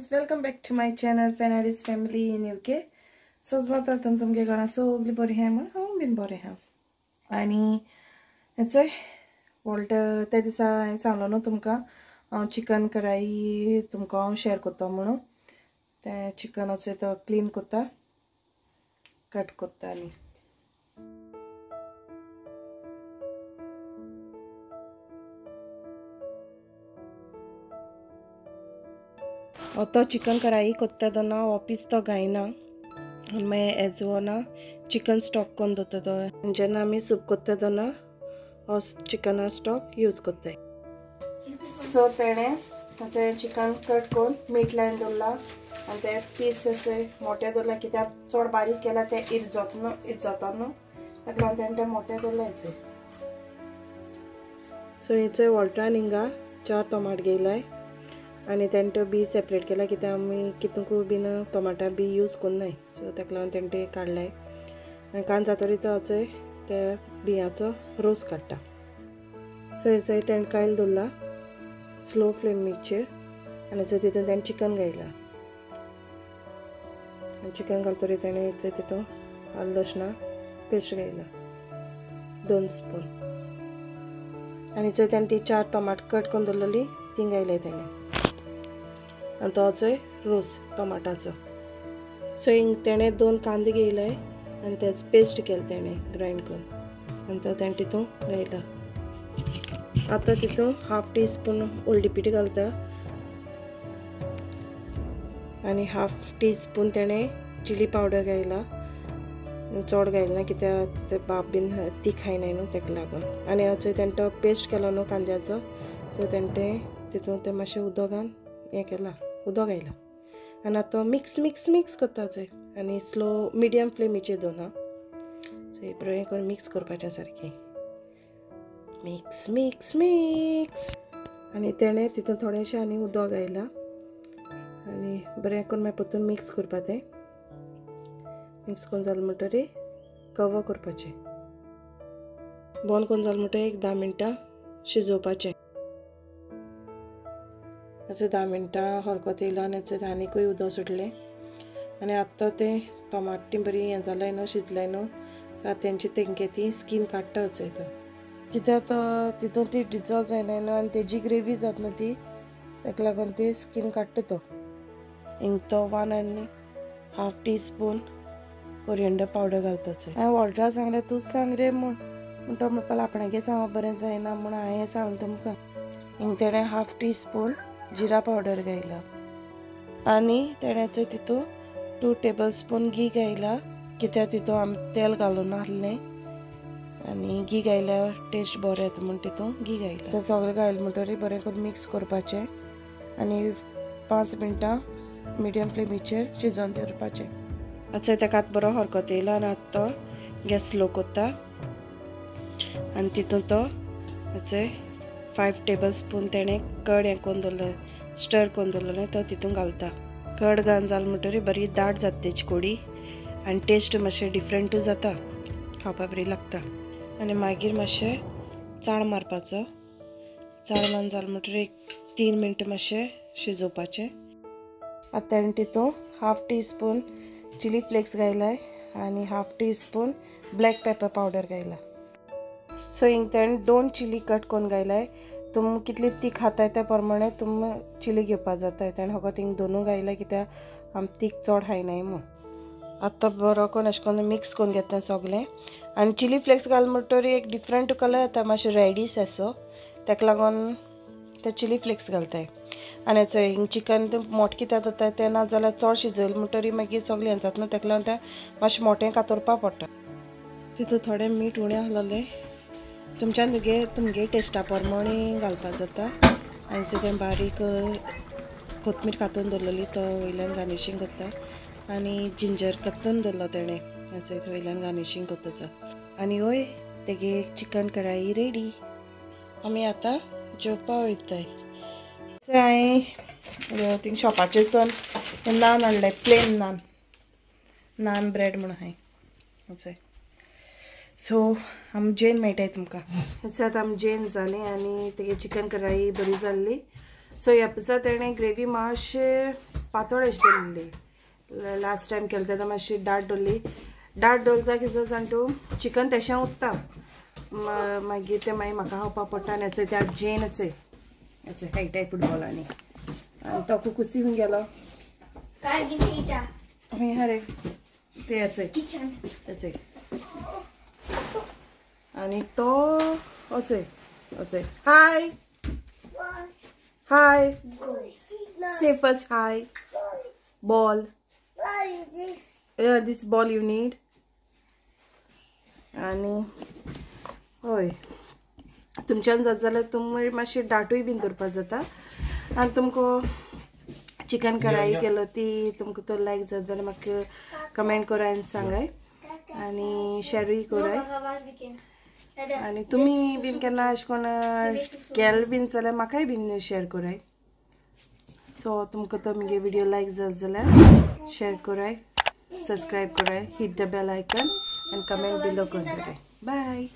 Friends, welcome back to my channel Fernandes family in UK. सजमता तुम तुमगे घरां सगळीं बरीं आहाय म्हूण हांव बीन बरें आहा. आनी हेचोय वॉल्टर त्या दिसा हांवें सांगलो न्हू तुमकां हांव चिकन कढाई तुमकां हांव शेअर करता म्हणून. तें चिकन अशें तो क्लीन करता, कट करता. आनी तो चिकन कढाई करता तेन्ना हो पीस तो घायना आनी मागीर एज हो ना चिकन स्टॉक करून दवरता तो. जेन्ना आमी सूप करता तेन्ना हो चिकना स्टॉक यूज करताय. सो तेणें ताचें चिकन कट करून मीठ लायन दवरलां आनी ते पीस अशे मोटे दवरला कित्याक चड बारीक केला ते इरजता न्हू, ताका लागून तेणें ते मोटे दवरला हेचो. सो हेचो वॉल्टरान हिंगा 4 टोमाट घेयलाय आनी तेणें त्यो बी सेपरेट केला कित्याक आमी कितूंकूय बीन टोमाटां बी यूज करनाय. सो ताका लागून तेणें ते काडलाय आनी कान जातरी तो अचोय त्या बियांचो रोस काडटा. सो हेचोय तेणें कायल दवरला स्लो फ्लेमीचेर आनी हेचो तितून तेणें चिकन घायला. आनी चिकन घालतरी तेणें हेचो तितून आल्ल लसणा पेस्ट घायला 2 स्पून. आनी हेचो तेणें ती 4 टोमाट कट करून दवरलेली ती घायलाय तेणें आनी तो अचोय रोस टोमाटाचो. सो हिंग तेणें 2 कांदे घेयलाय आनी तेच पेस्ट केलें तेणें ग्रायंड करून आनी तो तेणें तितून घायला. आतां तितून 1/2 टी स्पून हळदी पीठ घालता आनी 1/2 टी स्पून तेणें चिली पावडर घायला. चड घायला कित्याक ते बाब बीन ती खायनाय न्हू ताका लागून. आनी अचोय तेणें तो पेस्ट केलो न्हू कांद्याचो, सो तेणें तें तितून तें मातशें उदक घालून हें केलां, उदक घायलां. आनी आतां मिक्स मिक्स मिक्स करता चोय आनी स्लो मिडियम फ्लेमीचेर दवरना. सो बरें करून मिक्स करपाचें सारकें, मिक्स मिक्स मिक्स. आनी तेणें तितून थोडेंशें आनी उदक घायलां आनी बरें करून मागीर परतून मिक्स करपा. तें मिक्स करून जालें म्हणटरीर कवर करपाचें, बंद करून जालें म्हणटरीर एक 10 मिनटां शिजोवपाचें. आतां 10 मिनटां हरकत येयलो आनी आनीकूय उदक सुटलें आनी आतां तें टोमाटी बरी हें जालें न्हू, शिजलें न्हू, आतां तेंची तेंगे ती स्कीन काडटा अचयता कित्याक तितून ती डिजॉल्व जायना न्हू आनी तेजी ग्रेवी जाता न्हू ती, ताका लागून ती स्कीन काडटा तो. हिंग तो 1 1/2 टी स्पून कोरियंडर पावडर घालता चोय. हांवें वॉल्टरा सांगलें तूंच सांग रे म्हूण, म्हूण तो म्हणपाक आपणागे सांगप बरें जायना म्हूण हांवें सांगलें तुमकां. हिंग तेणें 1/2 टी स्पून जिरा पावडर घायला आनी तेणें चोय तितून 2 टेबल स्पून घी घायला कित्याक तितून आमी तेल घालून आसलें आनी घी घायल्यार टेस्ट बरें येता म्हूण तितून घी घायला. तें सगळें घायलें म्हणटरीर बरें करून मिक्स करपाचें आनी 5 मिनटां मिडियम फ्लेमीचेर शिजोवन दवरपाचें. आतां ताका आतां बरो हरकत येयलो आनी आतां तो गॅस स्लो करता आनी तितून तो चोय 5 टेबल स्पून तेणें कड हें करून दवरलें, स्टर करून दवरलें, तो तितून घालता. कड घालून जालें म्हणटरीर बरी दाट जाता तेजी कोडी आनी टेस्ट मातशें डिफरंटूय जाता, खावपाक बरी लागता. आनी मागीर मातशें चाळ मारपाचो, चाळ मारून जालें म्हणटरीर एक 3 मिनटां मातशें शिजोवपाचें. आतां तेणें तितून 1/2 टी स्पून चिली फ्लेक्स घायलाय आनी 1/2 tea spoon black paper powder घायला. सो हिंग तेणें 2 चिली कट करून घायलाय. तुम कितली तीख खाताय त्या प्रमाणे तुम चिली घेवपा जाता. तेणें फकत हिंग 2 घायलाय कित्याक आमी तीख चड खायनाय म्हूण. आतां बरो करून अशें करून मिक्स करून घेतलें सगळें. आनी चिली फ्लेक्स घाल म्हणटरीर एक डिफरंट कलर येता, मातशें रेडीश आसो, ताका लागून ते चिली फ्लेक्स घालताय. आनी चोय हिंग चिकन मोटें कित्याक जाता तें ना जाल्यार चड शिजयलें म्हणटरीर मागीर सगळें हें जाता न्हू, ताका लागून तें मातशें मोटें कातरपा पडटा. तितून थोडें मीठ उणें आसलेलें, तुमच्यान तुमगे टेस्टा प्रमाणे घालपाक जाता. आनी तें बारीक कोथमीर कातून दवरलेली तो वयल्यान गार्निशींग करता आनी जिंजर कातून दवरलो तेणें वयल्यान गार्निशींग करता. आनी हय तेगे चिकन कढाई रेडी. आमी आतां जेवपा वयताय. हांवें थिंग शॉपाचेर वचून नान हाडलें, प्लेन नान, नान ब्रेड म्हूण आहाय. सो आमी जेन मेळटाय तुमकां. आतां आमी जेन जालें आनी तेगे चिकन कढाई बरी जाल्ली. सो ह्या पिझ्झा तेणें ग्रेवी मातशें पातळ अशी दवरली. लास्ट टायम केलें तेन्ना मातशी दाट दवरली. दाट दवरता कितें जाण तूं चिकन तेशें उत्ता मागीर तें मागीर म्हाका खावपाक पडटा. आनी चोय त्या जेन चोय चोय खेळटाय फुटबॉलांनी. आनी तो कुकुसी खंय गेलो खंय आहा रे ते चोय चोय. आनी तो अचोय अचोय hi hi say first hi. Ball, this ball you need. आनी हय तुमच्यान जात जाल्यार तुमी मातशी दाटूय बीन दवरपाक जाता. आनी तुमकां चिकन कढाई केलो ती तुमकां तो लायक जात जाल्यार म्हाका कमेंट कराय आनी सांगाय आनी शेरूय कराय. आनी तुमी बीन केन्ना अशें कोण केलें बीन जाल्यार म्हाकाय बीन शेर कराय. सो तुमकां तो मुगे व्हिडियो लायक जात जाल्यार शेर कराय, सबस्क्रायब कराय, hit the bell icon and comment below कराय. बाय.